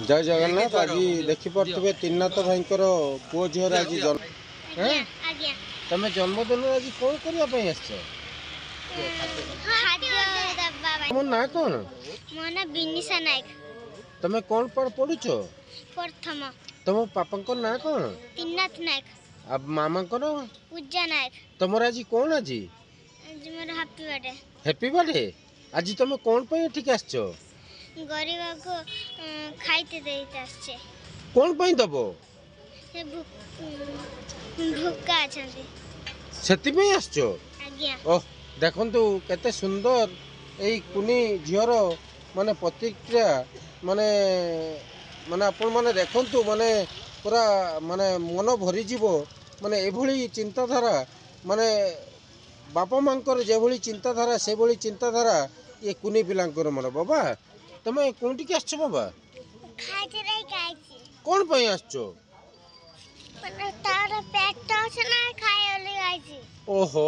ଜୟ ଜଗନ୍ନାଥ। ଆଜି ଦେଖିପାରୁଥିବେ ତିନିନାଥ ଭାଇଙ୍କର ପୁଅ ଝିଅର ଆଜି ଜନ୍ମ। ତମେ ଜନ୍ମଦିନରେ ଆଜି କ'ଣ କରିବା ପାଇଁ ଆସିଛ? ତମ ନାଁ କ'ଣ? ମୋ ନାଁ ବିନିଶା ନାୟକ। ତମେ କ'ଣ ପଢୁଛ? ପ୍ରଥମ। ତମ ବାପାଙ୍କ ନାଁ କ'ଣ? ତିନିନାଥ ନାୟକ। ଆଉ ମାମାଙ୍କର? ପୂଜା ନାୟକ। ତମର ଆଜି କ'ଣ ଆଜି? ଆଜି ମୋର ହାପି ବାର୍ଥଡେ। Happy birthday. ଆଜି ତମେ କ'ଣ ପାଇଁ ଏଠିକି ଆସିଛ? ଗରିବକୁ ଖାଇତେ ଦେଇତେ ଆସିଛେ। କ'ଣ ପାଇଁ ଦବ? ସେ ଭୋକା ଅଛନ୍ତି, ସେଥିପାଇଁ ଆସିଛ? ଆଜ୍ଞା। ଓହ, ଦେଖନ୍ତୁ କେତେ ସୁନ୍ଦର ଏଇ କୁନି ଝିଅର ମାନେ ପ୍ରତିକ୍ରିୟା। ମାନେ ମାନେ ଆପଣମାନେ ଦେଖନ୍ତୁ, ମାନେ ପୁରା ମାନେ ମନ ଭରିଯିବ। ମାନେ ଏଭଳି ଚିନ୍ତାଧାରା, ମାନେ ବାପା ମାଆଙ୍କର ଯେଭଳି ଚିନ୍ତାଧାରା ସେଭଳି ଚିନ୍ତାଧାରା ଏ କୁନି ପିଲାଙ୍କର ମନ। ବାବା, ତମେ କୋଉଠିକି ଆସିଛ ବାବା? କ'ଣ ପାଇଁ ଆସିଛ? ତାର ପେଟ ଅଛି ନା, ଖାଇବା ବୋଲି। ଓହୋ,